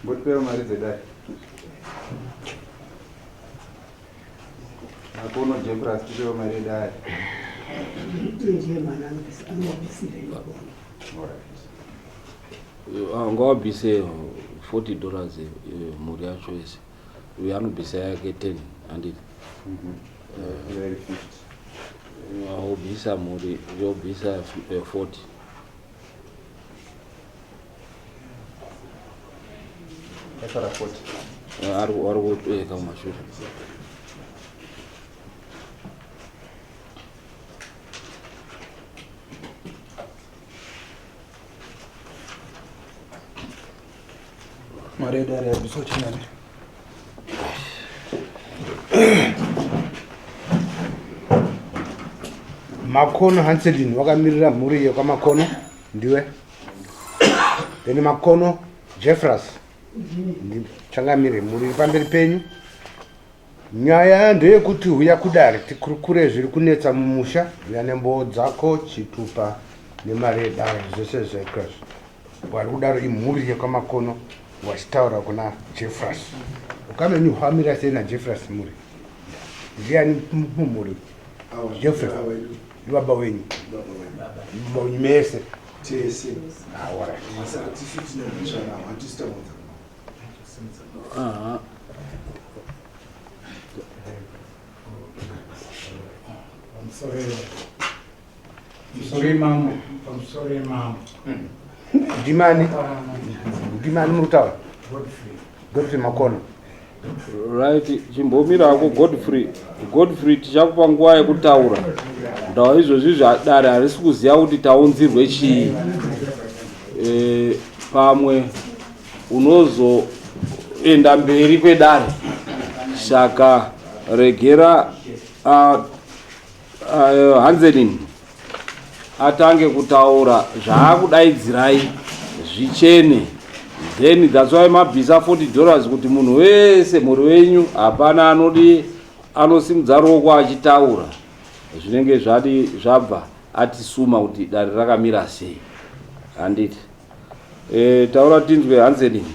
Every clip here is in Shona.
Mbotipewo mari dzedare. Makono Jeffrey tipewo mari yedare. Ah, ngawabvise 40 dollars eh, mhuri yacho yese uyo anobvisa yake 10 handiti mhm. eh, obvisa mhuri yobvisa 40 eh, Yasara 40. Ari ari kutoeka kumashure. Mari yedare yabviswa chinani. Makono Hanselin wakamirira mhuri yekwaMakono ndiwe then Makono Jeffras changamire mhuri iri pamberi penyu nyaya ndeyekuti huya kudare tikurukure zviri kunetsa mumusha huya nemboo dzako chitupa nemari yedare zvese zvaitwa izvi Vari kudaro imhuri yekwaMakono wachitaura kuna Jeffras. Ukamenyu hwamira sei naJeffras mhuri? Ndiani mumhuri? Jeffras. Ndibaba wenyu. Baba wenyu mese. Tese. Ah, all right. Asi hatisu tine mhosva navo, hatisi taunza. Aha. Pamusoro Pamusoro imambo, pamusoro imambo. Ndimani? Ndimani muri kutaura? Godfrey. Godfrey Makono. Right, chimbomira hako Godfrey. Godfrey tichakupa nguva yekutaura. Ndawa izvozvi zvadare harisi kuziva kuti taunzirwe chii. E, pamwe unozoenda mberi kwedare. Saka regera uh, Hanzenin atange kutaura zvaakudaidzirai zvichene then that's why mabvisa 40 dollars kuti munhu wese mhuri wenyu hapana anodi anosimudza ruoko achitaura zvinenge zvadi zvabva atisuma kuti dare rakamira sei handiti e, taura tinzwe Hanzenin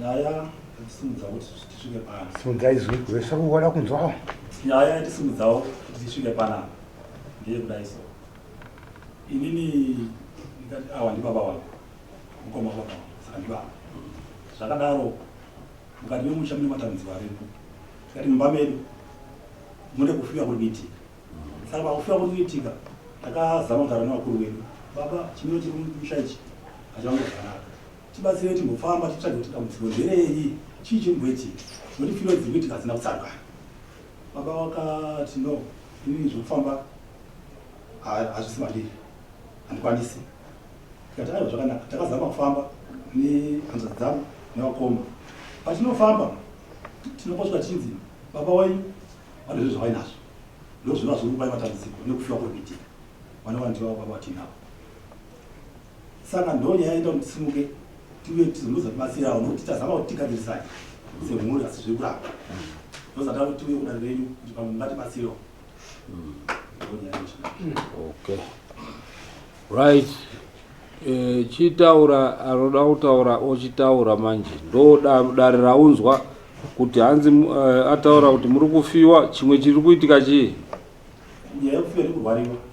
nyaya yatisimudza kuti tisvike pano. Simudza izwi wese kuona kunzwawo. Nyaya yatisimudzawo kuti tisvike panapa ndeyekudai so. Inini ndikati awa ndibaba wangu mukoma wababa wangu saka ndibaba. Zvakadaro mukati memusha mune matambudziko arimo. Tikati mumba medu mune kufiwa kuri kuitika. Saka pakufiwa kuri kuitika takazama kutaura nevakuru vedu. Baba chimiro chiri mumusha ichi hachango zvakanaka. Tibatsirei timbofamba titsvage kuti dambudziko nderei, chii chiri kumboitika nokuti firo dziri kuitika hadzina kutsarukana. Baba vakati no, inini zvekufamba hazvisi mandiri, handikwanisi. Tikati aiwa zvakanaka, takazama kufamba nehanzvadzi dzangu nevakoma. Patinofamba tinongosvika tichinzi baba wenyu vane zvinhu zvavainazvo, ndozviva zviri kupai matambudziko nekufiwa kuri kuitika. Vanova ndivo baba vatinavo. Saka ndonyaya yaita kuti tisimuke tiuye tizonozotibatsirawo nokuti tazama kuti tigadzirisane semhuri asi zviri kuramba. Ndozata kuti tiuye kudare renyu kuti pamwe mungatibatsirewo. Ndonyaya yacho. Okay. Right. Eh, chitaura anoda kutaura ochitaura manje ndo dare raunzwa kuti hanzi eh, ataura kuti muri kufiwa chimwe chiri kuitika chii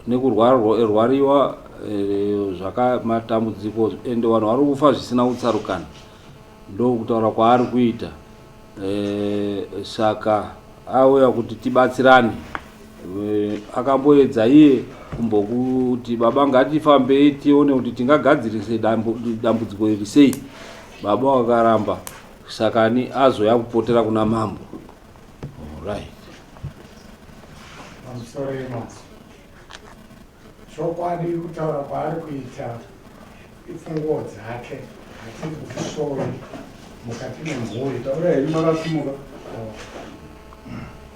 nekurwariwa eh, zvaka matambudziko ende vanhu vari kufa zvisina kutsarukana ndokutaura kwaari kuita eh, saka auya kuti tibatsirane eh, akamboedza iye kumbokuti baba ngatifambei tione kuti tingagadzirise dambudziko iri sei baba wakaramba saka ani azoya kupotera kuna mambo Alright. Pamusoro yemasi. Chokwadi kutaura kwaari kuita ipfunguwo dzake, hatiri kutisori mukati memhuri. Taura henyu makasimuka.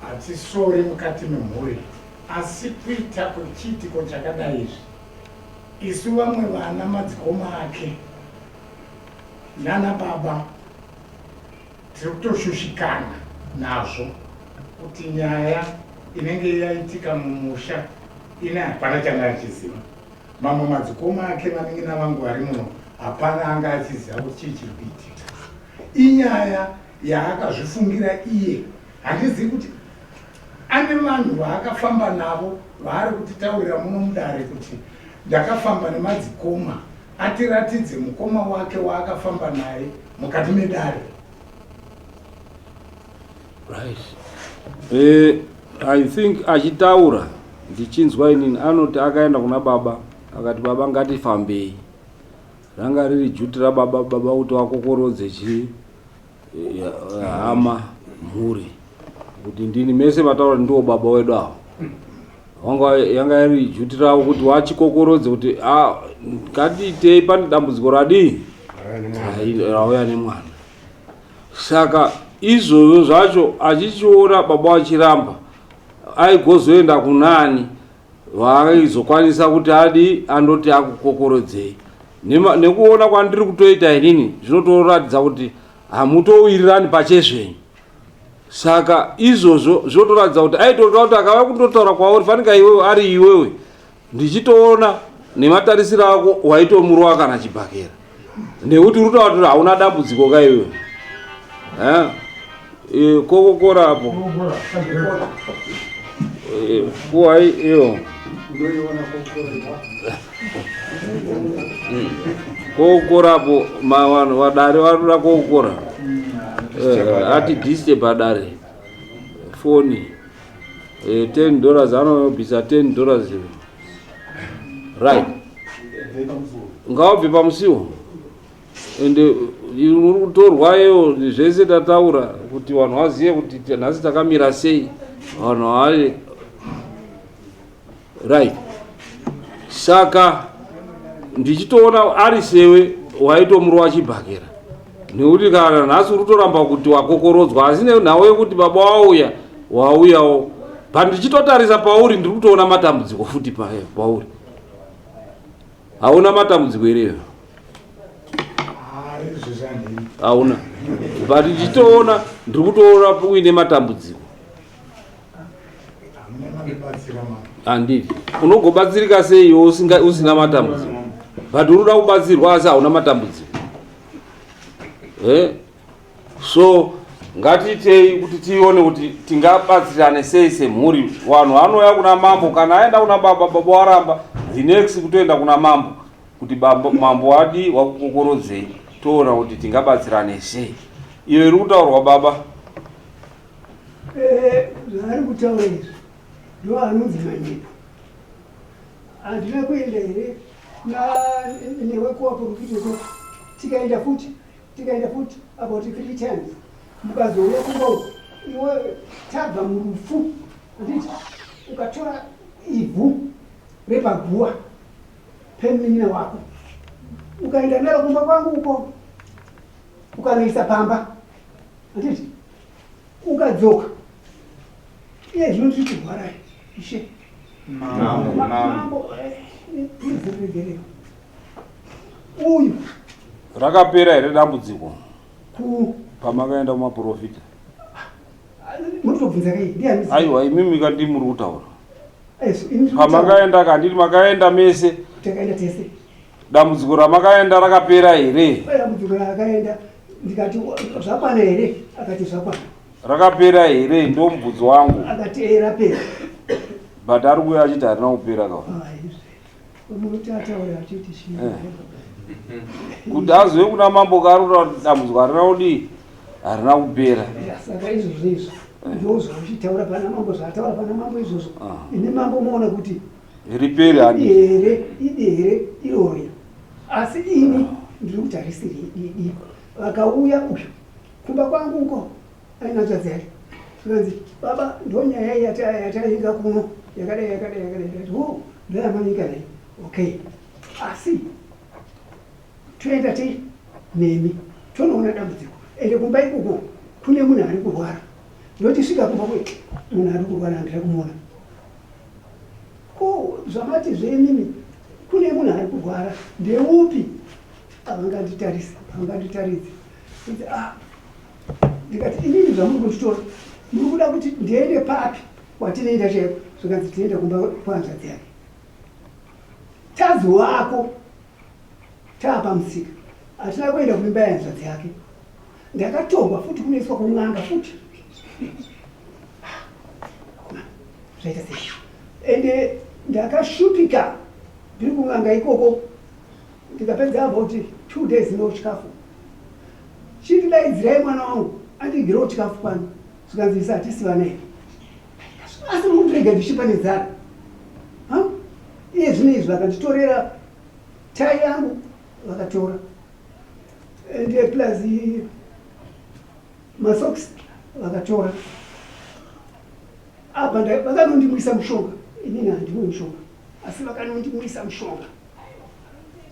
Hatisori mukati memhuri, asi kuita kwechiitiko chakadai izvi, isu vamwe vana madzikoma ake nana baba tiri kutoshushikana nazvo kuti nyaya inenge yaitika mumusha ine hapana changa achiziva. Mamwe madzikoma ake vanin'ina vangu vari muno hapana anga achiziva kuti chii chiri kuitika. Inyaya yaakazvifungira iye, handizivi kuti ane vanhu vaakafamba navo vaari kutitaurira muno mudare kuti ndakafamba nemadzikoma, atiratidze mukoma wake waakafamba naye mukati medare. Right. I think achitaura ndichinzwa inini anoti akaenda kuna baba akati baba ngatifambei. Ranga riri duty rababa, baba kuti vakokorodze chi hama mhuri kuti ndini mese vataura ndiwo baba wedu avo. Wanga yanga iri duty ravo kuti wachikokorodze kuti ngatiitei pane dambudziko radii rauya nemwana. Saka izvozvo zvacho achichiona baba vachiramba aigozoenda kunani vaizokwanisa kuti adi andoti akukokorodzei. Nekuona kwandiri kutoita inini zvinotoratidza kuti hamutowirirani pachezvenyu. Saka izvozvo zvinotoratidza kuti aitoda kuti akauya kundotaura kwauri fanika iwewe ari iwewe ndichitoona nematarisiro ako waitomurova kana chibhakera nekuti uri kutaura kuti hauna dambudziko ka iwewe. Kokokora apo. Kuwai iyo. Kokokora apo vanhu vadare vanoda kokokora. Ati disturb dare. Foni. $10 anobvisa $10. Right. Ngaubve pamusiwo. Ende uri kutorwa iyo zvese tataura kuti vanhu vazive kuti nhasi takamira sei. Vanhu vari right. Saka ndichitoona ari sewe waitomurova chibhakera nekuti kana nhasi uri kutoramba kuti wakokorodzwa, asi nenhau yekuti baba wauya wauyawo pandichitotarisa pauri ndiri kutoona matambudziko futi pauri. Hauna matambudziko here iwe? Hauna. But ndichitoona ndiri kutoona uine matambudziko. Handiti unogobatsirika sei iwe usina matambudziko, but uri kuda kubatsirwa asi hauna matambudziko. So ngatiitei kuti tione kuti tingabatsirane sei semhuri. Vanhu vanouya kuna mambo, kana aenda kuna baba, baba waramba, the next kutoenda kuna mambo kuti mambo wadi wakukokorodzei, toona kuti tingabatsirane sei. Iyo iri kutaurwa baba. Zvaari kutaura izvi ndo anonzi manyepo. Handina kuenda here newe kuwaprofita ikoko, tikaenda futi, tikaenda futi about 3 times, mukazouya kumba uku iwe tabva murufu, handiti ukatora ivhu repaguwa pemunin'ina wako ukaenda naro kumba kwangu uko ukanoisa pamba, handiti ukadzoka iye zvino ndiri kurwara ishe mambo regerero uyu. Rakapera here dambudziko pamakaenda kumaprofita? Munotobvunza kai? Ndiani? Aiwa, imimi kandi muri kutaura. Pamakaenda kanditi makaenda mese. Takaenda tese. Dambudziko ramakaenda rakapera here? Dambudziko rakaenda ndikati zvakwana here? Akati zvakwana. Rakapera here? Ndo mubvunzo wangu. Akati rapera. But ari kuuya achiti harina kupera ka. Kuti azouye kuna mambo kaari kuti dambudziko harina kudii, harina kupera. Saka izvozvo izvo ndo zvauchitaura pana mambo, zvaataura pana mambo izvozvo. Imi mambo moona kuti ripere handi here idi here irori, asi ini ndiri kuti harisiri idi. Vakauya uyu kumba kwangu uko aina hanzvadzi yake, zvikanzi baba ndo nyaya yatainga kuno yakadai yakadai yakadai. Ndikati ho. Ndoyamanyika naye okay asi toenda ti nemi tonoona dambudziko ende kumba ikoko kune munhu ari kurwara ndotisvika kumba kwe munhu ari kurwara handira kumuona ko zvamati zvemimi kune munhu ari kurwara ndeupi avanganditarisa avanganditaridzi ah, ndikati inini zvamuri kunditora muri kuda kuti ndiende papi kwatinoenda chaiko zvikanzi tinoenda kumba kwehanzvadzi yake tazowako taapamusika hatina kuenda kuimba yehanzvadzi yake ndakatorwa futi kunoiswa kun'anga futi zvaita sei ende ndakashupika ndiri kun'anga ikoko ndikapedza about two days no chikafu chindidaidzirai mwana wangu andigirewo chikafu pano zvikanzi isa hatisi vana here asi mundirega ndichipa nenzara iye zvino izvi vakanditorera tai yangu vakatora and plus masocks vakatora apa vakanondimwisa mushonga inini handimwe mushonga asi vakanondimwisa mushonga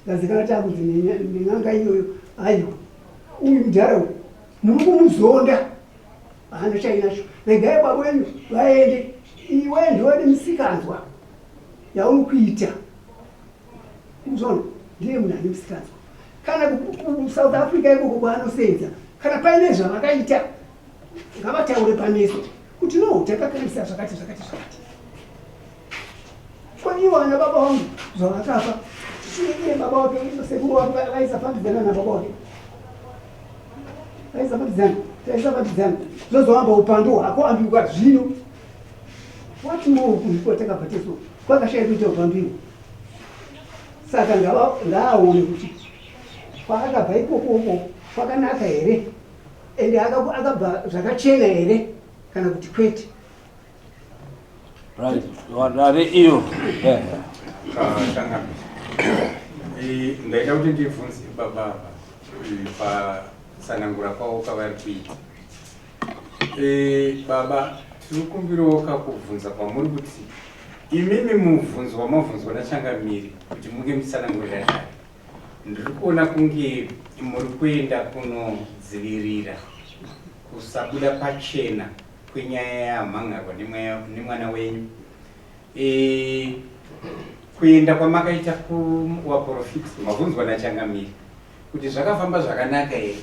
ndazikana takunzi nen'anga iyoyo aiwa uyu mudhara uyu muri kumuzonda haana chainacho regai baba wenyu vaende iwe ndiwe nemusikanzwa yauri kuita kuzona ndiye munhu ane musikanzwa kana kusouth africa ikoko kwaanosenza kana paine zvavakaita ngavataure pameso kuti no takakanisa zvakati zvakati zvakati ko ivo ana baba vangu zvavakafa iye baba wake sekuru wake vaisafambidzana nababa wake vaisafambidzana taisafambidzana zvozoamba upandu hwako ambiwa zvino what more kuhikwa takabva teso kwakashaya kuita upandu iwo saka ngaaone kuti kwaakabva ikokoko kwakanaka here ende akabva zvakachena here kana kuti kwete Right, wadare iyo. Eh, ndaida kuti ndibvunze baba ava eh, patsanangura kwavo kwavari kuita. Eh, baba tiri kukumbirawo kakubvunza kwamuri kuti imimi mubvunzo wamabvunzwa nachangamire kuti munge muchitsanangurira dare ndiri kuona kunge muri kuenda kunodzivirira kusabuda pachena kwenyaya yamhan'arwa nemwana wenyu e, kuenda kwamakaita kuwaprofiti mabvunzwa nachangamire kuti zvakafamba zvakanaka here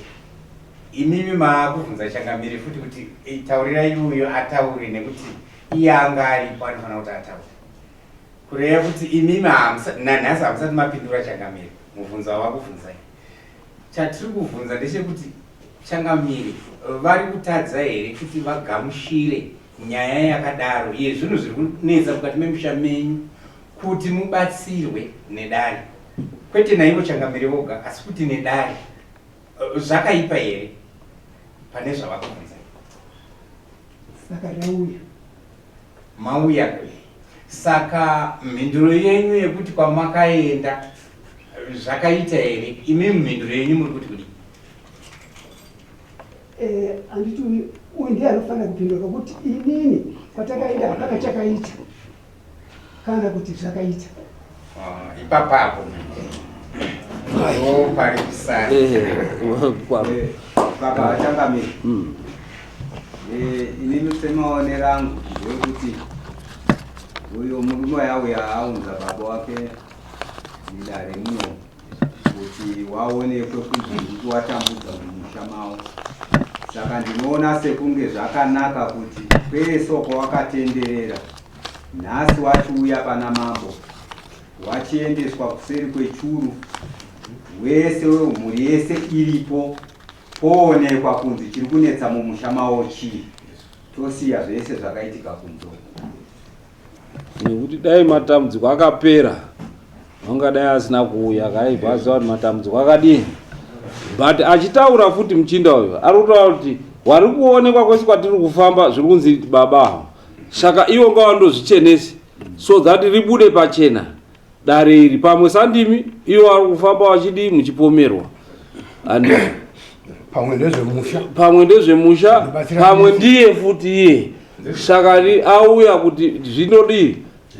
imimi maakubvunza changamire futi kuti e, taurirai uyo ataure nekuti iye anga aripo anofanira kuti ataure kureva kuti imimi nanhasi hamusati mapindura changamire mubvunzo wavakubvunzai Chatiri kuvhunza ndechekuti changamire vari kutadza here kuti vagamushire nyaya yakadaro yezvinhu zviri kunetsa mukati memusha menyu kuti mubatsirwe nedare kwete naivo changamire voga asi kuti nedare zvakaipa here pane zvavakubvunzai Saka ndauya. Mauya. Saka mhinduro yenyu yekuti kwamakaenda zvakaita here? Imi mhinduro yenyu muri kuti kudii? Eh, anditi uyu uyu ndiye anofanira kupindura pakuti inini kwatakaenda hapana chakaita kana kuti zvakaita. Ah, ipapapo ndo pari kusara. Eh, kwa- Eh, Baba vachangamire. Eh, inini semaonero angu ndewekuti uyo murume auya aunza baba wake mudare muno kuti waonekwe kunzi uri kuwatambudza mumusha mavo saka ndinoona sekunge zvakanaka kuti kwese kwawakatenderera nhasi wachiuya pana mambo wachiendeswa kuseri kwechuru wese wemhuri yese iripo poonekwa kunzi chiri kunetsa mumusha mavo chii tosiya zvese zvakaitika kunze uko. Nekuti dai matambudziko akapera vangadai asina kuuya kaibva aziva kuti matambudziko akadii but achitaura futi muchinda uyu ari kutaura kuti wari kuonekwa kwese kwatiri kufamba zviri kunzi baba ava saka ivo ngavandozvichenese so that ribude pachena dare iri pamwe sandimi ivo vari kufamba vachidii muchipomerwa and pamwe ndezvemusha pamwe ndezvemusha pamwe ndiye futi iye saka auya kuti zvinodii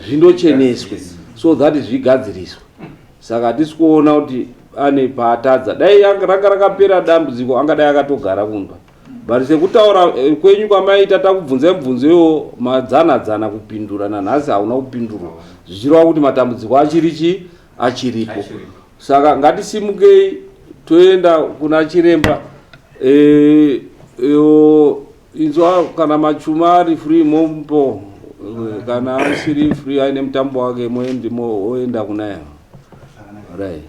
zvindocheneswe. so that zvigadziriswe. Saka hatisi kuona kuti ane paatadza. Dai ranga rakapera dambudziko angadai akatogara kumba. But sekutaura eh, kwenyu kwamaita takubvunzai mubvunzo iwo madzana dzana kupindura nanhasi hauna kupindurwa zvichireva kuti matambudziko achiri chii achiripo. Saka ngatisimukei toenda kuna chiremba eh, yo inzwa kana machuma ari free mompo eh, kana asiri free aine mutambo wake moendi oenda kunaye right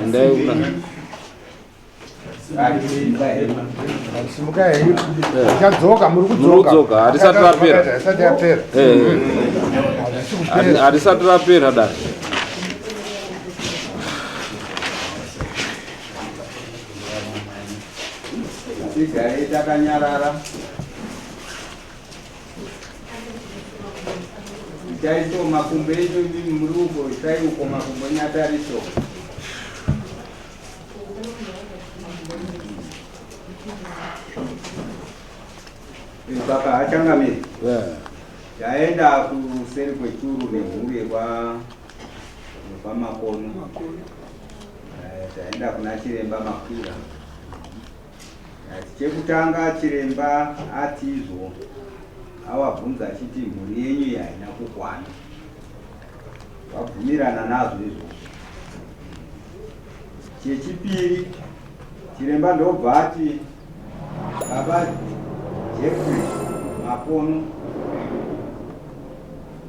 endai kuna Simukai henyu. Tichadzoka muri kudzoka. Muri kudzoka, harisati rapera. Harisati rapera. Eh. Harisati rapera dare. Tigare takanyarara. Itai so makumbo enyu imimi muri uko, itai uko makumbo enyu atariso. Saka achangamire. Taenda kuseri kwechuru nemhuri yekwa yekwaMakono. Eh, taenda kuna chiremba Makwira. Ati chekutanga chiremba atizvo awabvunza achiti mhuri yenyu iyi haina kukwana. Vabvumirana nazvo izvozvo. Chechipiri chiremba ndobva ati baba Jeffrey Makono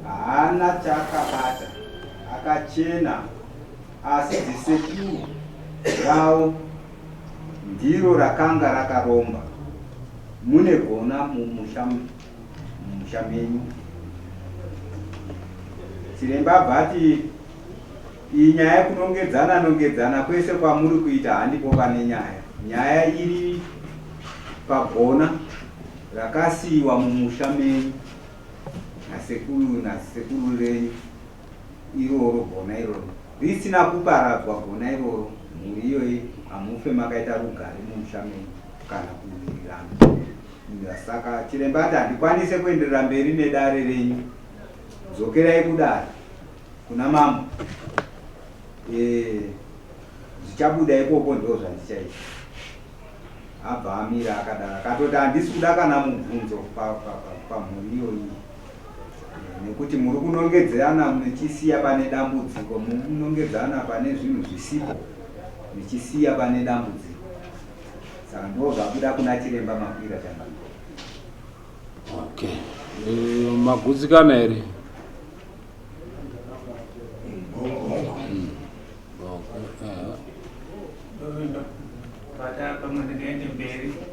haana chaakabata akachena asi zisekuru ravo ndiro rakanga rakaromba mune gona mumusha mumusha menyu. Chiremba abva ati Iyi nyaya yekunongedzana nongedzana kwese kwamuri kuita handipo pane nyaya. Nyaya iri pagona rakasiiwa mumusha menyu nasekuru nasekuru renyu iroro gona iroro risina kuparadzwa gona iroro mhuri iyoyi hamufe makaita rugare mumusha menyu kana kuwirirana. Saka chiremba ati handikwanise kuenderera mberi nedare renyu dzokerai kudare. Kuna mambo eh, zvichabuda ikoko ndo zvandichaita. Abva amira akadaro akatoti handisi kuda kana mubvunzo pamhuri iyoyi eh, nekuti muri kunongedzerana muchisiya pane dambudziko, muri kunongedzana pane zvinhu zvisipo muchisiya pane dambudziko. Saka ndo zvabuda kuna chiremba Makwira changamire. Okay. Eh, magutsikana here?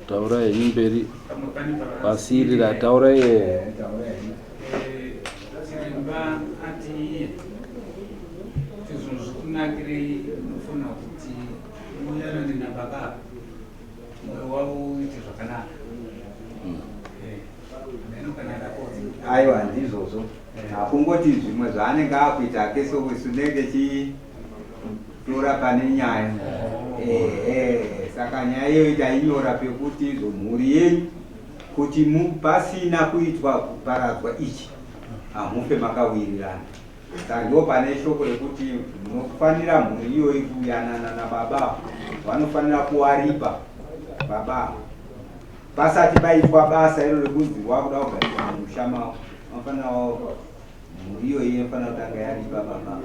Taura henyu mberi pasirira taura iye chiremba ati iye zvinhu zvikunakirei unofanira kuti muyanane nababa mwoyo wavo uite zvakanaka Aiwa ndizvozvo hakungoti zvimwe zvaanenge akuita hake sokuti tinenge chitora pane nyaya ehe saka nyaya iyoyo tainyora pekuti izvo mhuri yenyu kuti pasina kuitwa kuparadzwa ichi hamufe makawirirana saka ndo pane shoko rekuti munofanira mhuri iyoyi kuyanana nababa vanofanira kuwaripa baba Pasati paitwa basa iro rekunzi wakuda kugariswa mumusha mavo, vanofanira mhuri iyoyi inofanira kutanga yaripa baba.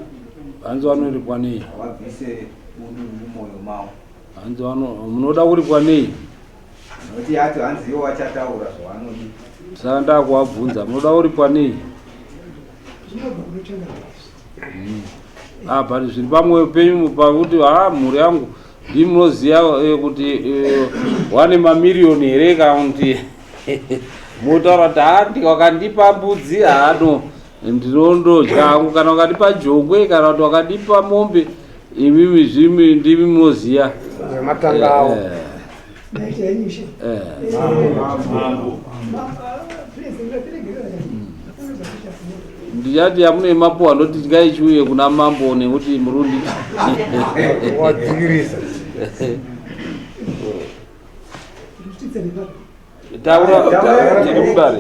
Hanzi vanoripwa nei? Vabvise bundu riri mumwoyo mavo. Hanzi vano munoda kuripwa nei? Nokuti yati hanzi iwo vachataura zvavanodi. Saka ndakuvabvunza munoda kuripwa nei? Zvinobva kunotenga. Ah, but zviri pamwoyo penyu pakuti ha ah, mhuri yangu ndimi munoziva eh, kuti eh, wane mamiriyoni here kana kuti motaura kuti ha wakandipa mbudzi haano ndinondodya hangu kana wakandipa jongwe kana kuti wakandipa mombe imimi zvimi ndimi munoziva matangawo eh, Ndichati amune mapuwa ndoti ngaichiuye kuna mambo nekuti murundi wadzikirisa. Taura tiri mudare.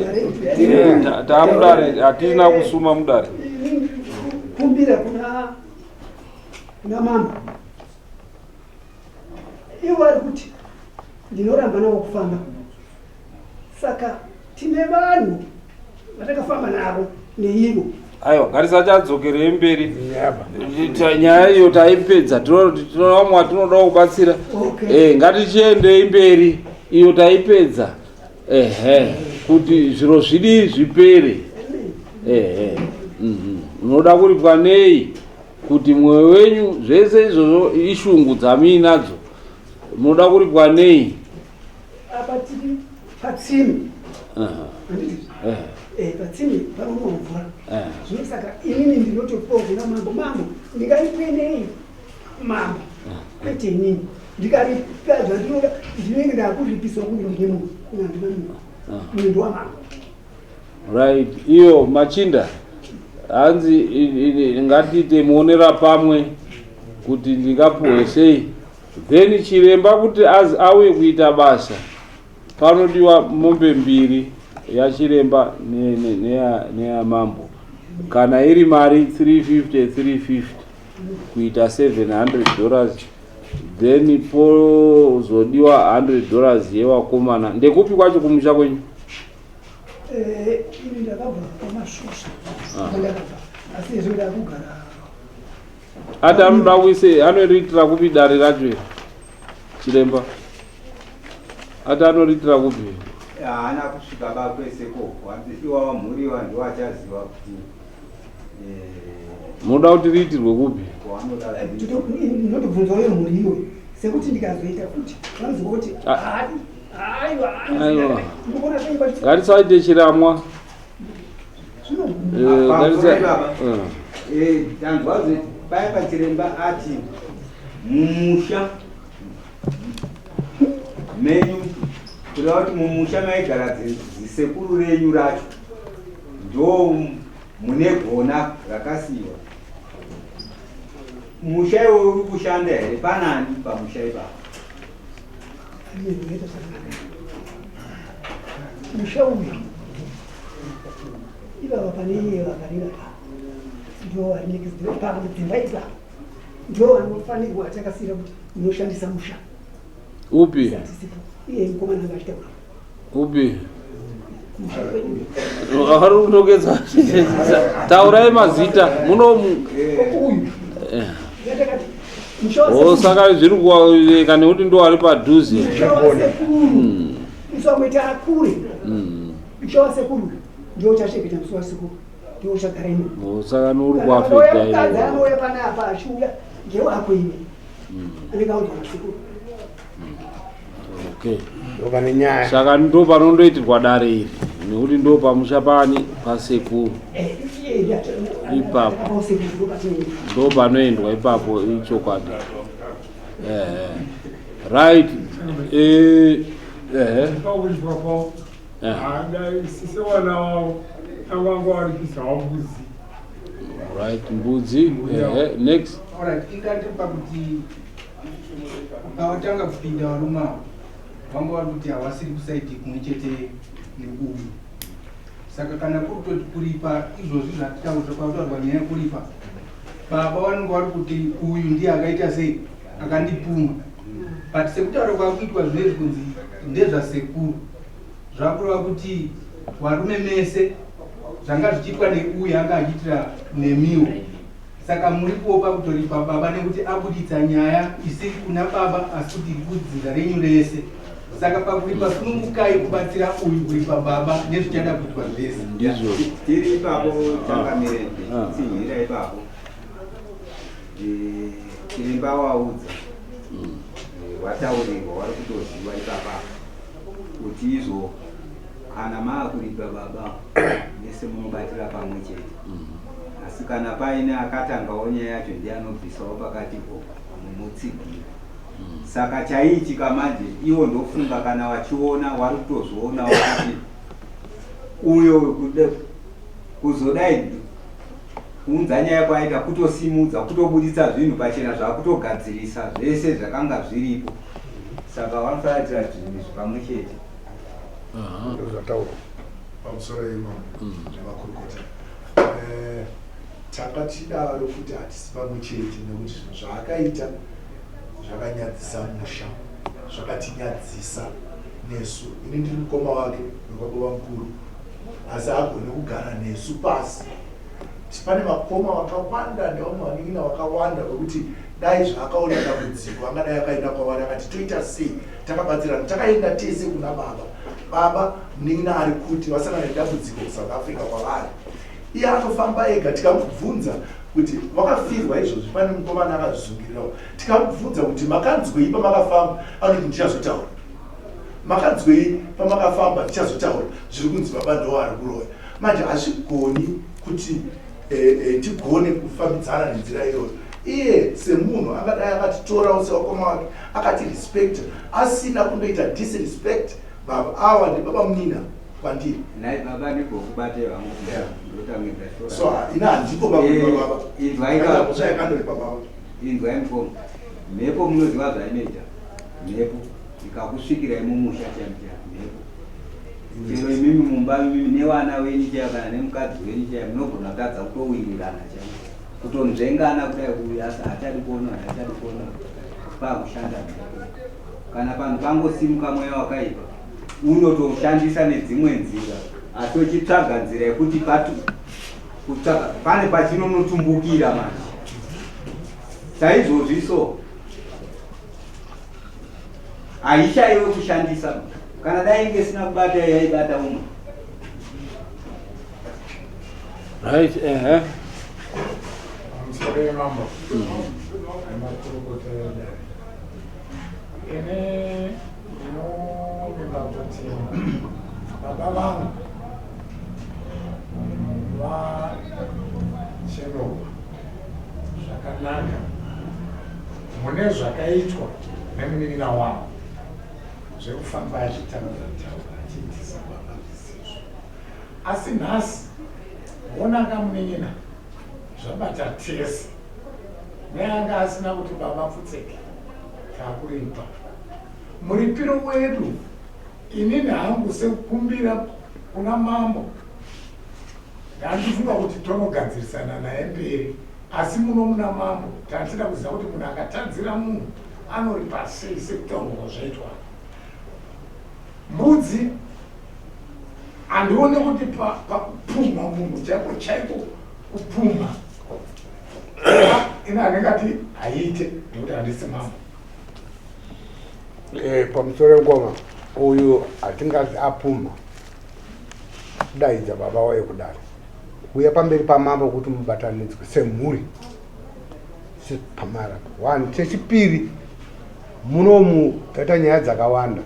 Taamudare hatina kusuma mudare. Kumbira kuna kuna mambo. Ivo vari kuti ndinoramba navo kufamba. Saka tine vanhu vatakafamba navo neivo. Aiwa ngatisachadzokerei mberi. Nyaya iyo taipedza tinoona vamwe vatinodawo kubatsira. Eh, ngatichiendei mberi iyo taipedza. Ehe, kuti zviro zvidii zvipere. Ehe. Mhm. Unoda kuripwa nei kuti mwoyo wenyu zvese izvozvo ishungu dzamuinadzo. Munoda kuripwa nei? Apa tiri patsime. Handiti? Eh, patsime panomwa mvura. Zvino saka inini ndinotopiwa kuna mambo. Mambo, ndingaripwe nei? Mambo. Kwete inini. Ndikaripa zvandinoda ndinenge ndakuripiswa kunge ndine munhu. Ina handina munhu. Munhu ndowamambo. Right, iyo machinda hanzi ngatiite muonera pamwe kuti ndingapuhwe sei then chiremba kuti azi auye kuita basa panodiwa mombe mbiri yachiremba neyamambo kana iri mari 350 350 kuita 700 dollars then pozodiwa 100 dollars yevakomana ndekupi kwacho kumusha kwenyu Eh, ini ndakabva kwaMashosha ah. ndakabva asi izvo ndakugara ati anoda kuise anoriitira kupi dare racho iri chiremba ati anoriitira kupi haana kusvika ba kwese koko hanzi iwawa mhuri iwa ndiwachaziva kuti eh, munoda kuti riitirwe kupi ndinotobvunzawo mhuri iyoyo sekuti ndikazoita futi vanoziva kuti ah. Aiwa. Ngatisaite chiramwa. Eh, eh, tanzwa paya pachiremba ati mumusha menyu kureva kuti mumusha maigara zisekuru renyu racho ndo mune gona rakasiyiwa musha iwo uri kushanda here panani pamusha ipapo Musha uyu ivava pane iye vakarira pa ndo vari next door pa dzimba ipa ndo vanofanirwa takasiyira kuti unoshandisa musha upi iye mukomana anga achitaura upi ari kunongedza taurai mazita munomu eh. Oh, saka zviri kuwaeka nekuti ndo ari padhuze oh, saka nouri kuafekta Okay. Ndopane nyaya. Saka ndo panondoitirwa dare iri nekuti ndo pamusha pani pasekuru eh, ipapo ndo panoendwa ipapo ichokwadi. Eh, right. Eh, eh. Right, mbudzi. Eh, next. All right, ingati pakuti Pawatanga kupinda varume ava vanga vari kuti havasiri kusaidi kumwe chete neuyu. Saka kana kuri kutoti kuripa izvozvi zvatitaura kwataurwa nyaya yekuripa baba vanenge vari kuti uyu ndiye akaita sei akandipuma but sekutaura kwakuitwa zvinezvi kunzi ndezvasekuru zvakureva kuti varume mese zvanga zvichiitwa neuyu anga achiitira nemiwo Saka muripowo pakutoripa baba nekuti abuditsa nyaya isiri kuna baba asi kuti iri kudzinza renyu rese. Saka pakuripa sunungukai kubatsira uyu kuripa baba nezvichada kuitwa zvese. Ndizvo. Tiri ipapo changamire nditsinhira ipapo. Eh, Chiremba waudza. Eh, Wataurirwa wari kutoziva ipapa kuti izvo kana maakuripa baba mese munobatira pamwe chete. Asi kana paine akatangawo nyaya yacho ndiye anobvisawo pakati po mumutsigira. Saka chaiitika manje iwo ndofunga kana wachiona wari kutozvionawo kuti uyo kuzodai kuunza nyaya kwaita kutosimudza kutobuditsa zvinhu pachena zvakutogadzirisa zvese zvakanga zviripo saka vanofanira kuitira zvinhu izvi pamwe chete. Ndozvataurwa. Pamusoro imamo nemakurukota. Eh, tanga tichidaro kuti hatisi pamwe chete nekuti zvinhu zvaakaita zvakanyadzisa musha, zvakatinyadzisa nesu. Ini ndiri mukoma wake wekwababa mukuru, asi haagone kugara nesu pasi. Pane vakoma vakawanda nevamwe vanin'ina vakawanda vekuti dai zvaakaona dambudziko angadai akaenda kwavari akati toita sei, takabatsirana, takaenda tese kuna baba. Baba munin'ina ari kuti vasangana nedambudziko kuSouth Africa kwavari, iye anofamba ega. Tikamubvunza kuti wakafirwa izvozvi, pane mukomana akazvisungirirawo, tikamubvunza kuti makanzwei pamakafamba, anoti ndichazotaura. Makanzwei pamakafamba, ndichazotaura. Zviri kunzi baba ndo ari kuroya. Manje hazvigoni kuti tigone kufambidzana nenzira iyoyo. Iye semunhu angadai akatitorawo sevakoma vake, akatirespecta, asina kundoita disrespect baba ava ndibaba munina kwandiri. Nhai baba ndigokubate vangu ndotange ndashora. So ina handiko baba baba. Inzwai ka. Mhosva yakandoripa baba. Inzwai mukoma. Mhepo munoziva zvainoita. Mhepo ikakusvikirai mumusha chaimu chaimu mhepo. Chero imimi mumba imimi nevana wenyu chaivo kana nemukadzi wenyu chaivo munogona kutadza kutowirirana chaivo. Kutonzvengana kudai uyu asi haachadi kuona uyu haachadi kuona pakushanda mhepo. Kana panhu pangosimuka mweya wakaipa unotoshandisa nedzimwe nzira asi uchitsvaga nzira yekuti patu kutsvaga pane pachinonotumbukira manje. Saizvozvi so haishaiwe kushandisa kana dai inge isina kubata yaibata umwe. Right, ehe. Pamusoro yemambo nemakurukota edare, ini ndinovimba kuti baba vangu vachenurwa zvakanaka mune zvakaitwa nemunin'ina wavo zvekufamba achitaura taura achiitisa baba zvisizvo. Asi nhasi wonaka munin'ina zvabata tese neanga asina kuti baba pfutseke takuripa muripiro wedu. Inini hangu sekukumbira kuna mambo ndandifunga kuti tonogadzirisana naye mberi, asi muno muna mambo tachida kuziva kuti munhu akatadzira munhu anoripa sei sekutaurwa kwazvaitwa. Mbudzi handione kuti pakupumha munhu chaiko chaiko kupumha ini handingati haiite nekuti handisi mambo. Pamusoro wengoma uyu hatingati apumha kudaidza baba wayo kudare kuuya pamberi pamambo kuti mubatanidzwe semhuri pamara one. Chechipiri, munomu taita nyaya dzakawanda.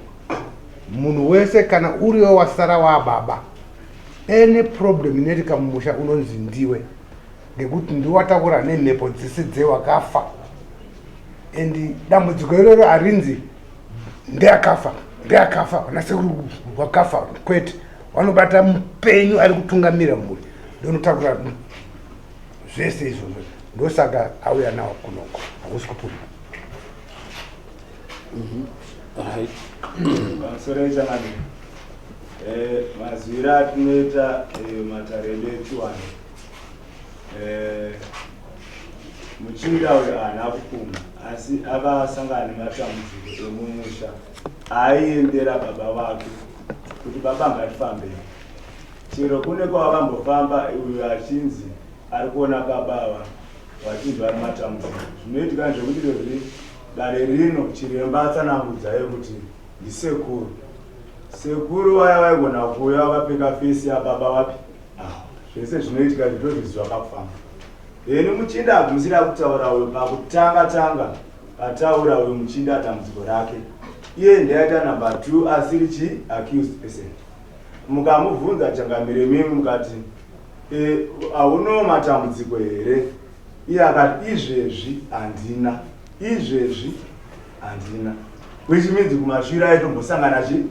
Munhu wese kana uriwe wasara wababa, any problem inoitika mumusha unonzi ndiwe, ngekuti ndiwe watakura nemhepo dzese dzewakafa, and dambudziko iroro harinzi ndeakafa ndeakafa vanasekuru wakafa, kwete. Vanobata mupenyu ari kutungamira mhuri ndonotakura zvese izvozvo, ndosaka auya nawo kunoko. Hakusi kupuma. Right. Pamusoro yechangamire, mazwiro atinoita matare edu echiwanhu, muchinda uyu haana kupumha, asi akasangana nematambudziko emumusha aaiendera baba vake kuti baba ngatifambei. Chero kune kwavakambofamba uyu achinzi ari kuona baba ava vachinzi vari matambudziko. Zvinoitika ndezvekuti izvozvi dare rino chiremba atsanangudzayo kuti ndisekuru. Sekuru vaya vaigona kuuya vakapfeka fesi yababa vapi ava. Zvese zvinoitika izvi ndozviziva pakufamba. Then muchinda agumisira kutaura uyo pakutanga tanga pataura uyo muchinda dambudziko rake. Iye ndiye aita number 2 asiri chi accused person. Mukamubvunza changamire mimi mukati hauno matambudziko here? Iye akati izvezvi handina. Izvezvi handina. Which means kumashure aitombosangana chi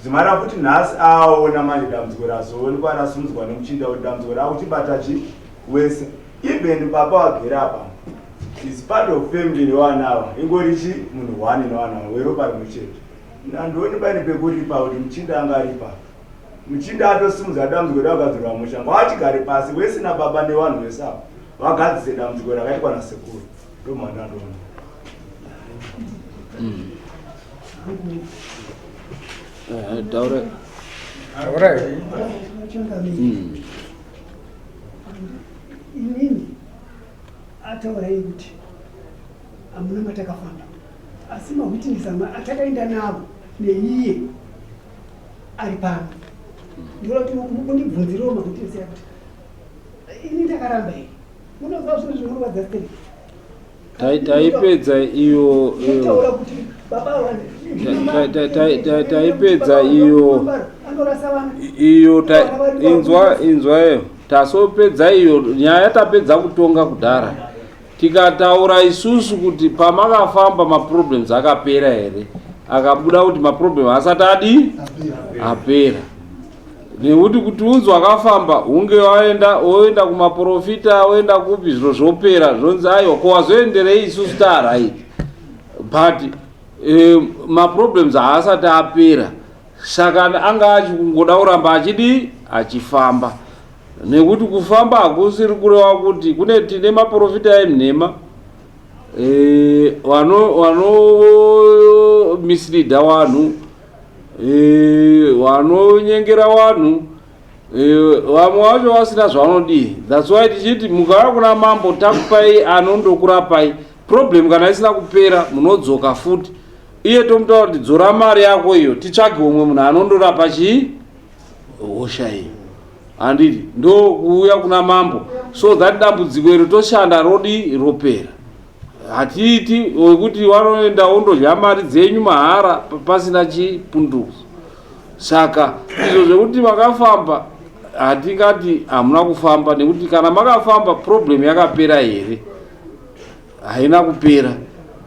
dzimara futi nhasi aona manje dambudziko razoonekwa rasimudzwa nemuchinda kuti dambudziko rakuchibata chi wese. Even baba wagere apa is part of family nevana ava, ingori chi munhu one nevana ava weropa rimwe chete. Nandioni paine pekuripa kuti muchinda anga aripa. Muchinda atosimudza dambudziko rakugadzirwa musha. Ngavachigare pasi wese nababa nevanhu vese ava vagadzise dambudziko rakaitwa nasekuru. Ndomhandandoona. Taura. Taura. Inini ataurai kuti hamuna matakafamba asi mawitness amwe atakaenda navo neiye ari pano ndinoda kuti mundibvunzirewo mawitness aya kuti ini ndakaramba here munoziva zvinhu zvinorwadza sei. Taipedza iyo taura kuti baba taipedza iyo anorasa vana iyo inzwa inzwa iyo tasopedza iyo nyaya tapedza kutonga kudhara tikataura isusu kuti pamakafamba maproblems akapera here akabuda kuti maproblem asati adi apera nekuti kuti unzi wakafamba hunge waenda woenda kumaprofita woenda kupi zviro zvopera zvonzi aiwa ko wazoenderei isusu taaright but maproblems haasati apera saka anga achikungoda kuramba achidi achifamba nekuti kufamba hakusiri kureva kuti kune tine maprofita emnhema vano misleada vanhu vanonyengera vanhu vamwe vacho vasina zvavanodii. That's why tichiti mukauya kuna mambo takupai anondokurapai problem kana isina kupera munodzoka futi iye tomutaura kuti dzora mari yako iyo titsvage umwe munhu anondorapa chii hosha iyo handiti ndokuuya kuna mambo so that dambudziko iro toshanda rodi ropera hatiiti wekuti wanoenda wondodya mari dzenyu mahara pasina chipunduzo. Saka izvo zvekuti makafamba hatingati hamuna kufamba nekuti kana makafamba problem yakapera here haina kupera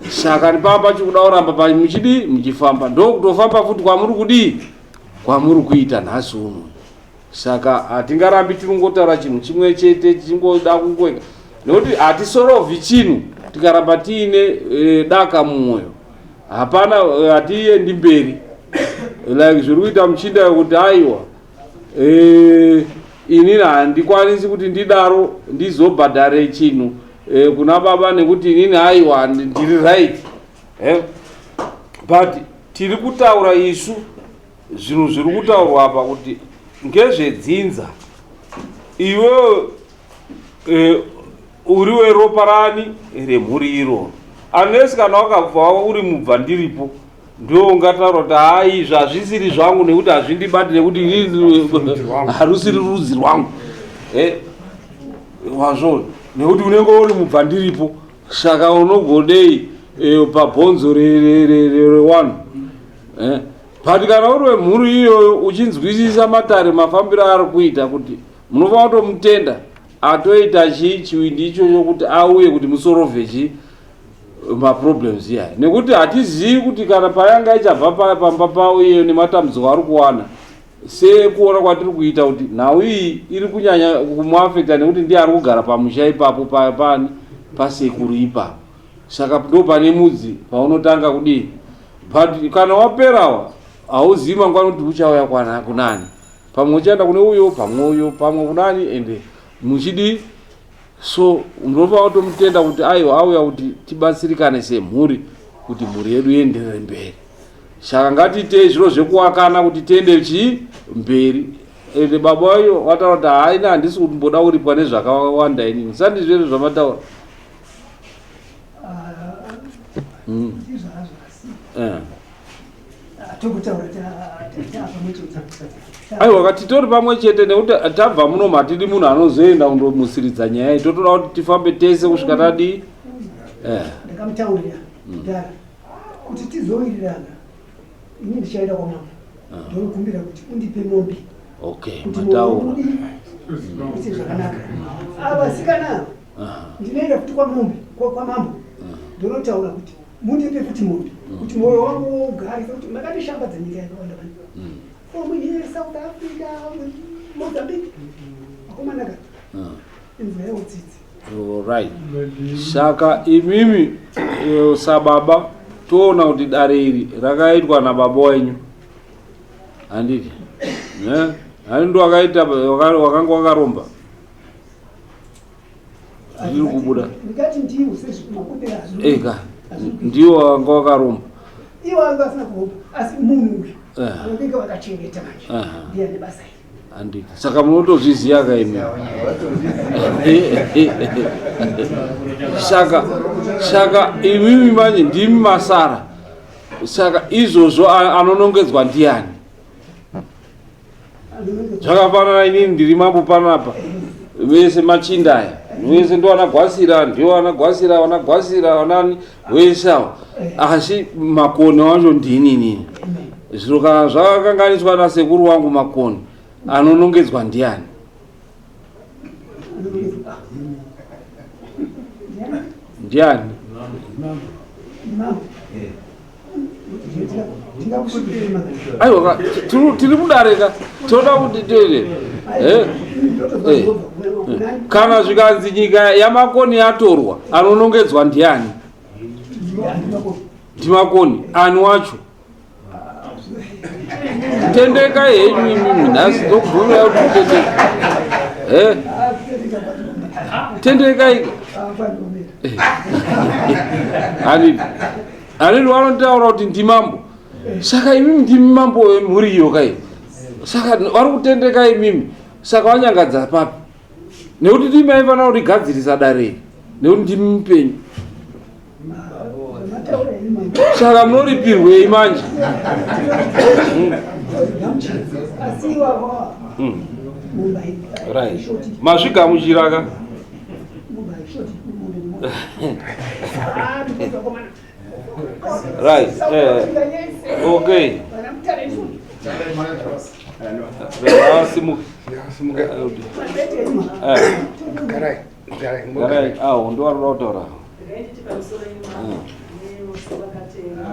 saka ndipamba chikuda kuramba muchidii muchifamba ndokutofamba futi kwamuri kudii kwamuri kuita nhasi uno. Saka hatingarambi tiringotaura chinhu chimwe chete tichingoda kungoita nekuti hatisorovhi chinhu tikaramba tiine daka mumwoyo hapana hatiendi mberi like zviri kuita muchinda wekuti aiwa inini handikwanisi kuti ndidaro ndizobhadhare chinhu kuna baba nekuti inini aiwa ndiri right but tiri kutaura isu zvinhu zviri kutaurwa apa kuti ngezvedzinza iwewe uri weropa rani remhuri iroro unless kana wakabva uri mubva ndiripo ndio ungataura kuti hai izvi hazvisiri zvangu nekuti hazvindibati nekuti harusiri rudzi rwangu wazvona nekuti unenge uri mubva ndiripo saka unogodei pabhonzo rewanhu but kana uri wemhuri iyoyo uchinzwisisa matare mafambiro aari kuita kuti munofanira kutomutenda atoita chii chiwindi ichocho kuti auye kuti musorovhe chii maproblems iyaya nekuti hatizivi kuti kana payanga ichabva pamba pavo iyeyo nematambudziko ari kuwana sekuona kwatiri kuita kuti nhau iyi iri kunyanya kumuafekta nekuti ndiye ari kugara pamusha ipapo pani pasekuru ipapo saka ndo pane mudzi paunotanga kudii but kana waperawa hauzivi mangwana kuti uchauya kunani pamwe uchaenda kune uyo pamwe uyo pamwe kunani ende muchidii so unofanira kutomutenda kuti aiwa auya kuti tibatsirikane semhuri kuti mhuri yedu ienderere mberi saka ngatiitei zviro zvekuwakana kuti tiende chii mberi ende baba vayo vataura kuti haina handisi kumboda kuripwa nezvakawanda inini sandizvo zvamataura aiwa titori pamwe chete nekuti tabva muno matidi munhu anozoenda kundomusiridza nyaya iyi totoda kuti tifambe tese kusvika tadii ndakamutaurira kudhara kuti tizowirirana ini ndichaenda kwamambo ndokumbira kuti undipe mombe okay kuti mataura uite zvakanaka avasikana ndinoenda futi kwamombe kwamambo ndonotaura kuti mundipe futi mombe kuti mwoyo wangu ugare kuti makandishambadza nyika yakawanda vani from here South Africa Mozambique akomana ka inzwa utsitsi right saka imimi sababa Toona kuti dare iri rakaitwa nababa wenyu handiti? Ne? Hani ndo wakaita wakanga wakaromba. Zviri kubuda. Ndikati ndiwo sezvikumabudira hazviri. Eka. Ndiwo wanga wakaromba. Iwo anga asina kuromba asi munhu uyu Eh. anenge vakachengeta manje. Ndiye ane basa iri. Handiti. Saka munotozviziva ka imi. Saka saka imimi manje ndimi masara. Saka izvozvo anonongedzwa ndiani? Zvakafanana inini ndiri mambo panapa. Vese machinda aya. Vese ndo ana Gwasira, ndiwo ana Gwasira, vana Gwasira, vanani vese avo. Asi makoni wacho ndini inini. Zviro kana zvakakanganiswa nasekuru wangu makoni anonongedzwa ndiani? Ndiani? Aiwa tiri mudare ka toda kuti tiri eh, eh, kana zvikanzi nyika yamakoni yatorwa anonongedzwa ndiani? Ndimakoni ani wacho? Tendekai henyu imimi nhasi ndokubvumira kuti mutendeke. Eh? Tendekai. Hanini. Hanini vanotaura kuti ndimambo. Saka imimi ndimi mambo wemhuri iyo kai. Saka vari kutendeka imimi. Saka vanyangadza papi? Nekuti ndimi aifanira kurigadzirisa dare iri. Nekuti ndimi mupenyu. Saka munoripirwei manje? Right. Mazvigamuchira ka? Right. Okay. Vasimuke. Garai. Garai. Garai. Awo ndo vari kuda kutaura.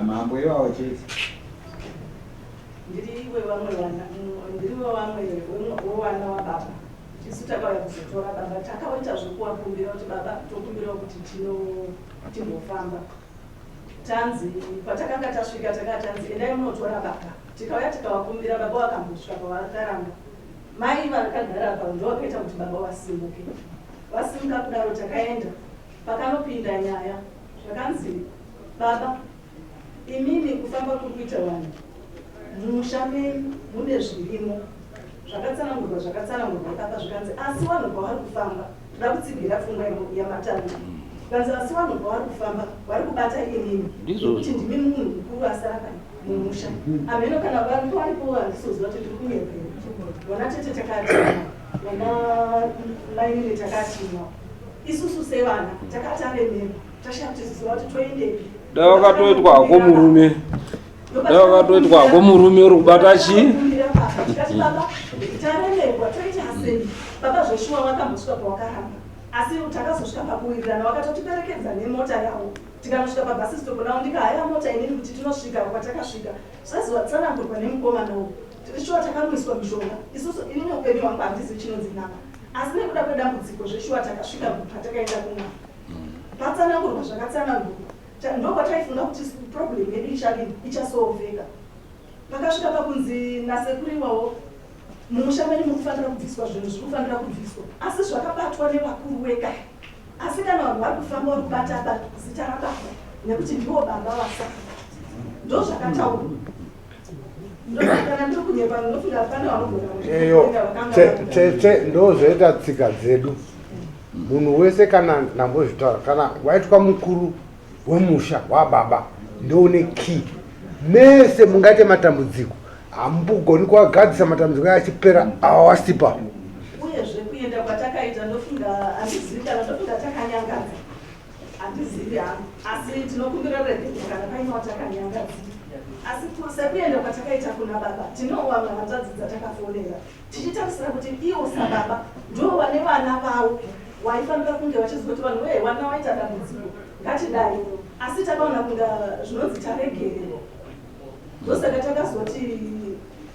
Mambo iwawo chete. Ndiri wevamwe vana, ndiri wevamwe wewana wababa. Tisu takauya kuzotora baba, takaita zvekuvakumbira kuti baba tokumbirawo kuti tino timbofamba. Tanzi patakanga tasvika takanga tanzi endai munotora baba. Tikauya tikavakumbira baba vakambosvika pavakaramba. Mai vakagara apa ndo vakaita kuti baba vasimuke. Vasimuka kudaro takaenda pakanopinda nyaya zvakanzi baba imimi kufamba kuri kuita vanhu mumusha menyu mune zvirimo zvakatsanangurwa zvakatsanangurwa ipapa zvikanzi asi vanhu pavari kufamba toda kutsigira pfungwa yamatanga zvikanzi asi vanhu pavari kufamba vari kubata imimi nekuti ndimi munhu mukuru asara pai mumusha hameno kana vanhu varipo handisoziva kuti ndiri kunyepa here vana tete takatima vana mainini takatima isusu sevana takataremerwa tashaya kuti ziva kuti toendepi. Dai wakatoitwa hako murume. Dai wakatoitwa hako murume uri kubata chii? Tikati baba taremerwa toita sei? Baba zveshuwa vakambosvika pawakaramba asi takazosvika pakuwirirana vakatotiperekedza nemota yavo tikanosvika pabus stop navo ndikahaya mota inini kuti tinosvika kwatakasvika zvazotsanangurwa nemukomana uyu shuwa takamwiswa mishonga isusu inini upenyu hwangu handizivi chinonzi nama asi nekuda kwedambudziko zveshuwa takasvika patakaenda kun'anga patsanangurwa zvakatsanangurwa ndokwataifunga kuti problem yedu ichadini ichasolveka pakasvika pakunzi nasekuru iwawo mumusha menyu muri kufanira kubviswa zvinhu zviri kufanira kubviswa asi zvakabatwa nevakuru wega asi kana vanhu vari kufamba vari kubata zita rababa nekuti ndivo baba vasaka ndozvakataurwa Eyo, tete ndozvoita tsika dzedu. Munhu wese kana ndambozvitaura, kana waitwa mukuru wemusha wababa ndoune key. Mese mungaite matambudziko, hamugoni kuagadzisa matambudziko ayo achipera awasipa. Uyezve kuenda kwatakaita ndofunga handizivi kana ndofunga takanyangadza Handizivi hangu asi tinokumbira ruregerero kana paine watakanyangadzira. Asi sekuenda kwatakaita kuna baba tinowo vamwe hanzvadzi dzatakafonera tichitarisira kuti ivo sababa ndivo vane vana vavo waifanira kunge vachiziva kuti vanhu wee wana waita dambudziko ngatidai asi takaona kunga zvinonzi taregererwa ndosaka takazoti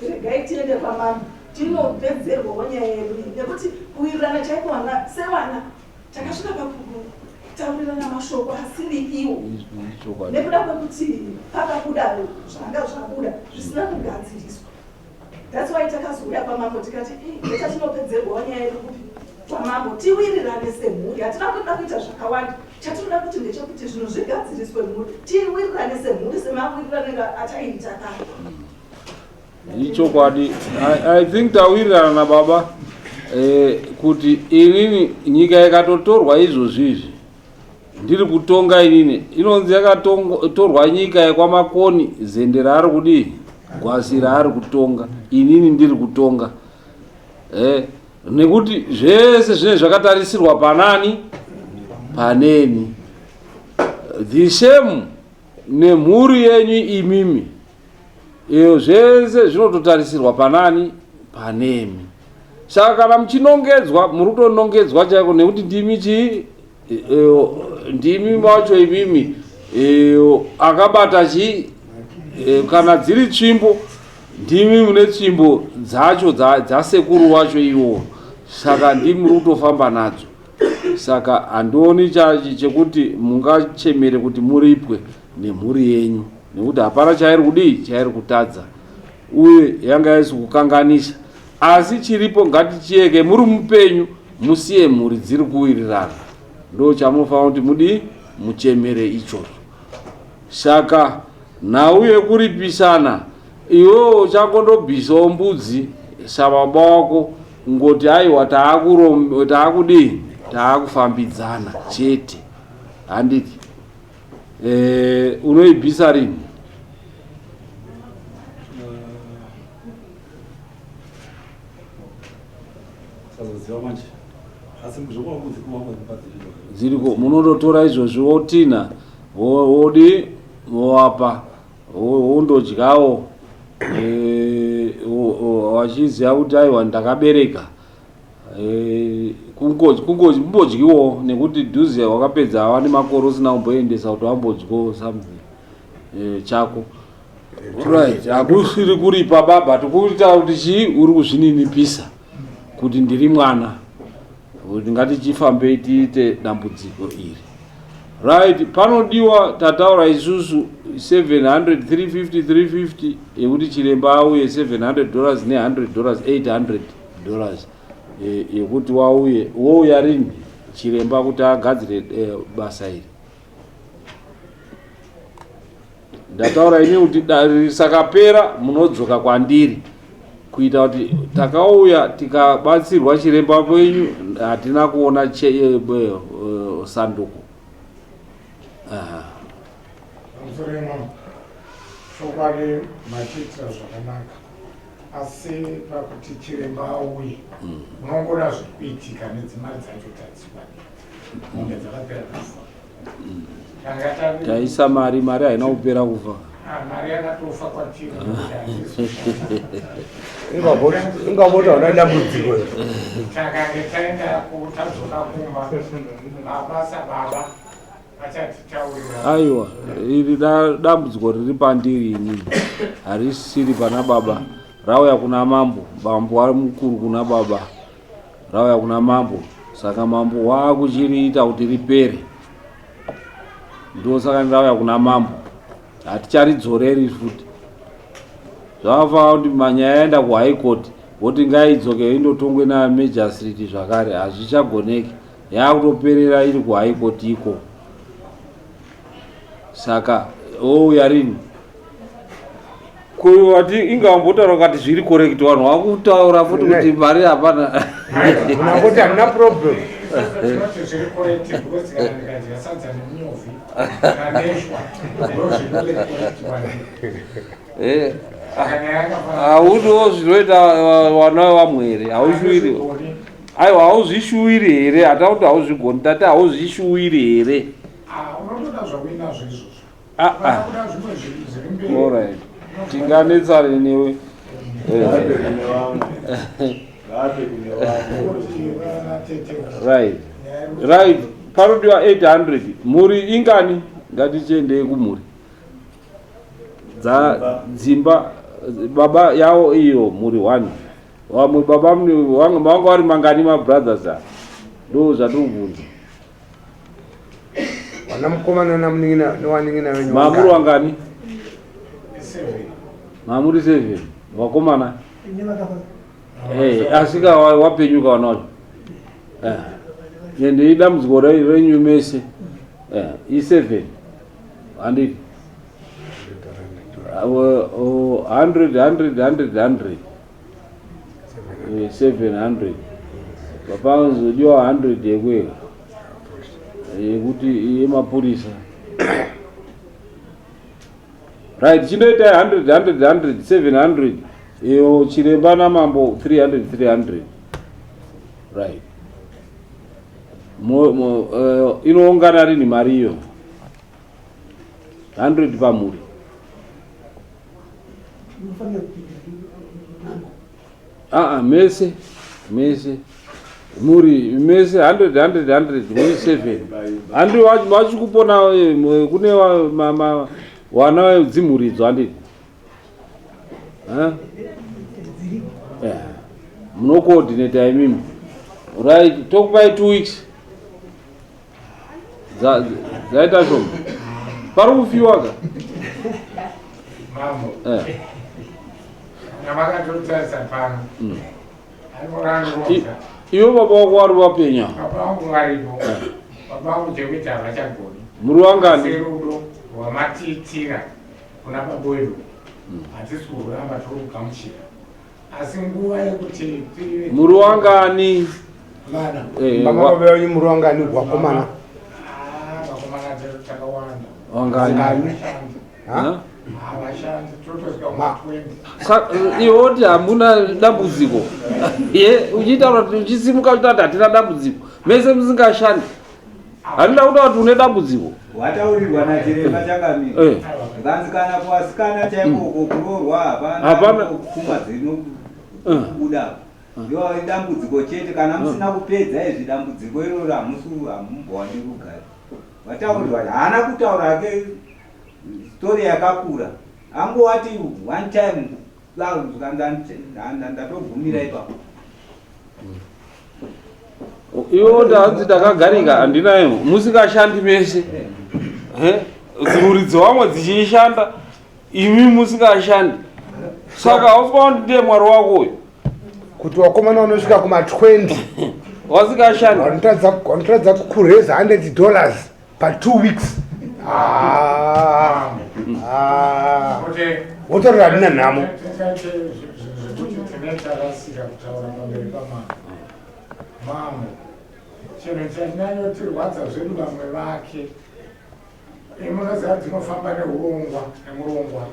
regai tiende kwamambo tinopedzerwawo nyaya yedu iyi nekuti kuwirirana chaiko vana sevana takasvika pakuku Taurirana mashoko asiri iwo nekuda kwekuti pakabuda zvanga zvabuda zvisina kugadziriswa. That's why takazouya kwamambo tikati ita tinopedzerwawo nyaya yedu kupi kwamambo tiwirirane semhuri. Hatina kuda kuita zvakawanda, chatinoda kuti ndechekuti zvinhu zvigadziriswe mhuri tiwirirane semhuri semawiriraniro ataiita kare. Ichokwadi, I think tawirirana nababa kuti inini nyika ikatotorwa izvozvi izvi ndiri kutonga inini, inonzi yakatorwa nyika yekwaMakoni, zende raari kudii, gwasi raari kutonga, inini ndiri kutonga nekuti zvese zvinenge zvakatarisirwa panani paneni. The same nemhuri yenyu imimi, iyo zvese zvinototarisirwa panani panemi. Saka kana muchinongedzwa muri kutonongedzwa chaiko nekuti ndimi chii, ndimi wacho imimi akabata chii, kana dziri tsvimbo ndimi mune tsvimbo dzacho dzasekuru wacho iwo, saka ndimi muri kutofamba nadzo. Saka handioni chekuti mungachemere kuti muripwe nemhuri yenyu, nekuti hapana chairi kudii, chairi kutadza, uye yanga yaisi kukanganisa. Asi chiripo ngatichiyeke muri mupenyu, musiye mhuri dziri kuwirirana, ndo chamunofanira kuti mudii, muchemere ichocho. Saka nhau yekuripisana, iwewe uchangondobvisawo mbudzi sababa wako, kungoti aiwa taakudii, taakufambidzana chete, handiti? Unoibvisa rini? Dziriko, munondotora izvozvi wotina wodi wowapa wondodyawo, wachiziva kuti aiwa ndakabereka. Kungombodyiwo nekuti dhuze wakapedza awa nemakore usina kumboendesa kuti wambodyawo something chako. Right, hakusiri kuripa baba, tikuita kuti chii, uri kuzvininipisa kuti ndiri mwana, kuti ngatichifambei tiite dambudziko iri. Right, panodiwa tataura isusu 700, 350, 350 yekuti chiremba auye, 700 dollars ne 100 dollars, 800 dollars yekuti wauye. Wouya rini chiremba kuti agadzire basa iri? Ndataura ini kuti risakapera munodzoka kwandiri, kuita kuti takauya tikabatsirwa chiremba wenyu hatina kuona sanduko. Pamusoro imamo, chokwadi machiitira zvakanaka, asi pakuti chiremba auye unongoona zviri kuitika nedzimari dzacho tadziwani, mombe dzakapera kufa. Taisa mari, mari haina kupera kufa. Mari yakatofa kwatiri. Ingavota una dambudziko. Takange taenda tadzoka kumba, baba sababa achatitaurira. Aiwa, iri dambudziko riri pandiri inini, harisiri pana baba. Rauya kuna mambo, bambo ari mukuru kuna baba, rauya kuna mambo, saka mambo waakuchiriita kuti ripere. Ndosaka rauya kuna mambo, haticharidzoreri futi. Zvakafanira kuti manyaya yaenda kuhigh court, voti ngaidzoke indotongwe namajor zvakare, hazvichagoneki, yakutoperera iri kuhigh court iko. Saka ouya rini? Kuwati inga wambotaura ukati zviri correct, vanhu vakutaura futi kuti mari hapana. Unangoti hamuna problem. Tinoti zviri correct because kana ndikadya sadza nemunyovi raneshwa ndozvinove correct kwandiri. Haudiwo zvinoita vana vamwe here? Haushuwiri? Aiwa, hauzvishuwiri here? Hata kuti hauzvigoni, tati hauzvishuwiri here? Unotoda zvakuinazvo izvozvo. Unoda zvimwe zviri mberi. Alright, tinganetsane newe. Right, right, panodiwa 800. Mhuri ingani? Ngatichiendei kumhuri dzimba baba yawo iyo mhuri 1. Vamwe baba vanga vari mangani mabrothers ava? Ndo zvatiri kubvunza. Vana mukoma nana munin'ina newanin'ina venyu. Mamuri wangani? Mamuri seven. Vakomana. Eh, asika wapenyuka vana vacho. Eh. Ende idambudziko renyu mese. Eh, i seven. Handiti. 100 100 100 100. 700 papanozodiwa 100 yekwega yekuti yemapurisa right chindoita 100 100 100 700 iyo chiremba namambo 300 300 right inoungana rini mari iyo 100 pamhuri aa mese mese muri mese 100 100 100 muri 7 handi vachikupona eh, kune wana wedzimhuridzo handiti munocoordinata imimi right tokupai two weeks dzaita shoma pari kufiwa ka mambo eh. Namakatotarisa pano mm. Iwe baba wako wari wapenya baba vangu varipo eh. Baba vangu chekuita havachagoni muri wangani rudo rwamatiitira kuna baba wedu mm. Hatisi kuramba tiri kugamuchira asi nguva yekuti muri wangani vana eh, baba venyu muri wangani vakomana ah, vakomana takawanda wangani iwe woti hamuna dambudziko ye uchitaura kuti uchisimuka uchita kuti hatina dambudziko mese musingashandi handida kuta kuti une dambudziko wataurirwa nachiremba chakamira eh. Zvikanzi kana kuvasikana chaiko mm. uko kuroorwa hapana pfungwa dzinobuda eh. Ndo dambudziko chete kana musina kupedza izvi dambudziko iroro hamusi hamumbowani rugare wataurirwa haana kutaura hake story yakakura angowati one time ndatogumira ipapo iwo ndanzi takagarika handinayo musingashandi mese dzimhuri dzewamwe dzichishanda imi musingashandi saka hausi ndiye mwari wako uyu kuti wakomana unosvika kuma 20 wasingashandi vanotadza kukureza 100 dollars pa 2 weeks ah, ah. Wotorera handina nhamo mambo chinhu chanyanyotirwadza zvedu vamwe vake imunoziva dzinofamba neurongwa nemurongwa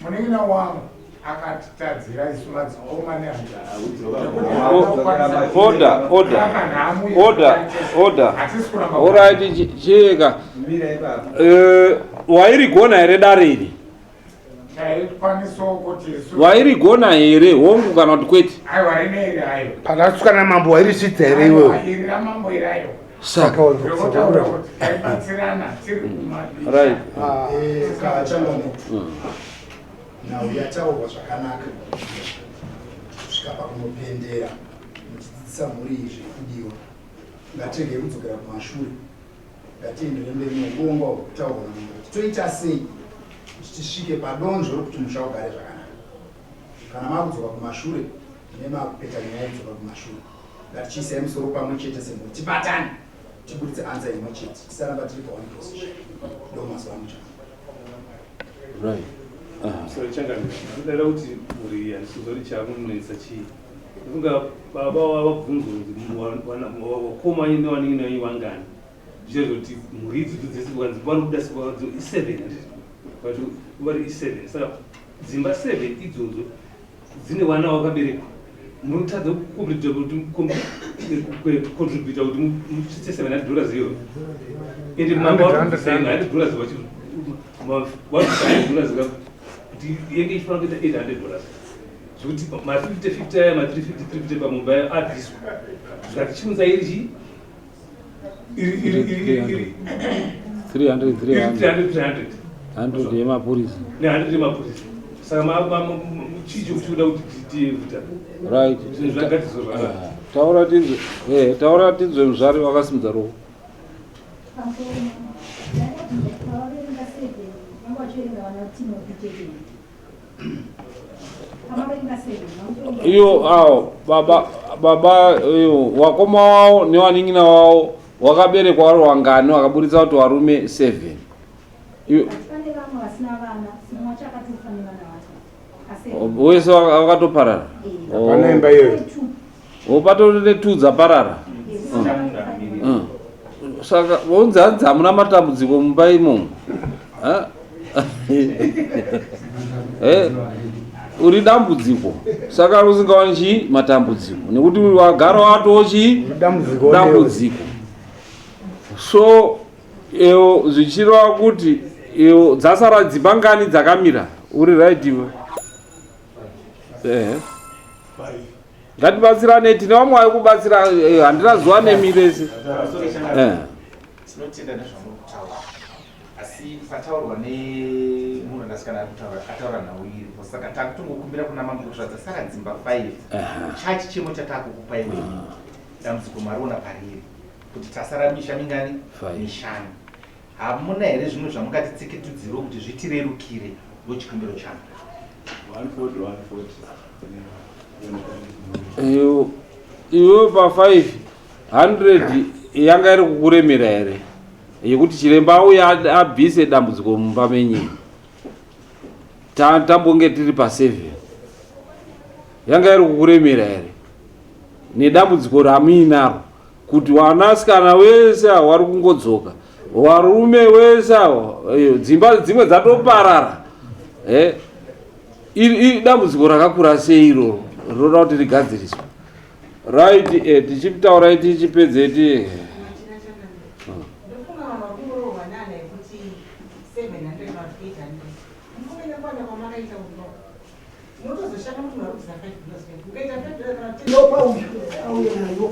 munin'ina wangu akatitadzira isu madzikoma Order, order, order, order. Alright, chiyeka. Eh, wairigona here dare iri? Taikwanisawo kuti isu Wairigona here hongu kana kuti kwete? Aiwa rine iri ayo. Pakasvika namambo wairisvitsa here iwewe? Iri ramambo iri ayo. Saka Zvokotaura kuti taibatsirana tiri kumabisa. Right. Kachangamu nhau yataurwa zvakanaka kusvika pakunopendera muchidzidzisa mhuri iyi zviri kudiwa ngatiregei kudzokera kumashure ngatiendere mberi neurongwa hwekutaurwa namambo kuti toita sei kuti tisvike padonzvo rokuti musha ugare zvakanaka kana makudzoka kumashure nemakupeta nyaya yekudzoka kumashure ngatichiisai musoro pamwe chete semhuri tibatane tibuditse answer imwe chete tisaramba tiri pa one position ndo mazuva ano chaka Right. Sorry, changamire. Ndinoda kuti mhuri iyi handisizori chakunetsa chii. Ndofunga baba vabvunzwa kuti wakoma newanin'ina wenyu vangani. Zvichitaridza kuti mhuri idzodzo dzese vanzi vari kuda sevadzo i7 handiti. But vari i7. Saka dzimba 7 idzodzo dzine vana vakaberekwa. Munotadza kucontributa kuti musvitse 700 dollars iyoyo. Ende mambo vari kubvisa 100 dollars vachi varikuisa 100 dollars kuti yenge ichifanira kuita 800 dollars zvekuti ma50 50 aya ma350 350 pamumba aya abviswa zvikati chiunza iri chi iri iri iri iri 300 iri 300 300 300 100 yemapurisa ne100 yemapurisa saka chii chokuti uda kuti tiyevuta right Zvinhu zvagadzirwa zvakanaka. Ah, taura tinzwe eh taura tinzwe muzvari wakasimudza ruoko. Iyo awo baba baba iyo wakoma wawo newanin'ina wawo wakaberekwa wari wangani wakaburitsa kuti warume 7 wese wakatoparara. Hapana imba iyoyo. Patori netwo dzaparara. Saka vonzi hanzi hamuna matambudziko mumba imomo. Uri dambudziko, saka usingawani chii matambudziko nekuti wagara watoo chii dambudziko. So iyo zvichireva kuti iyo dzasara dzimba ngani dzakamira? Uri right iwe. Ehe, ngatibatsirane, tine vamwe vari kubatsira. Handina zuva nemi rese. Tinotenda nezvamuri kutaura, asi pataurwa nemunhu anasikana ari kutaura, ataura nhau iripo. Saka takutongokumbira kuna mambo kuti zvadzasara dzimba 5, chachi chemo chatakukupai wenyu, dambudziko mariona pariri kuti tasara misha mingani? Five. Mishanu. Hamuna here zvimwe zvamungatitseketudzirwo kuti zvitirerukire? Ndochikumbiro changu. 140 140. Iwe pa 500 yanga iri kukuremera here yekuti chiremba auye abvise dambudziko mumba menyini? Tambonge tiri pa7, yanga iri kukuremera here nedambudziko ramuinaro kuti vanasikana wese ava vari kungodzoka, varume wese ava, dzimba dzimwe dzatoparara? Iri dambudziko rakakura sei iroro rinoda kuti rigadziriswe, right? Tichitaurai tichipedze ti Ndofunga vanhu vakungorohwa nana yekuti 700 kana 800. Mufunge nekuwanda kwamakaita uno, munotozoshanda kuti munhu ari kubvisa $5, ukaita $5 kana 10. Ndopa uyu auye nayo.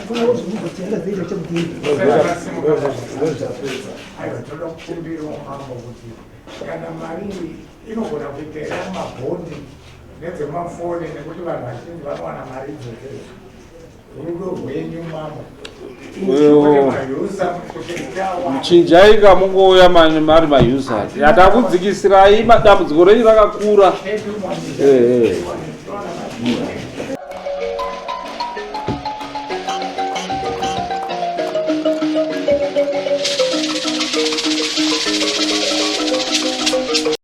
Afana kuti mugotenda zeita chekudini. Aiwa, toda kukumbirawo mambo kuti kana mari iyi inogona kuita yemabhondi nedzemafoni, nekuti vanhu vazhinji vanowana mari idzodzo, rudo rwenyu mambo. Wewo. Mahusa kuti tiawana. Chinjai kamungouya mari mahusa, hatakudzikisirai, dambudziko renyu rakakura.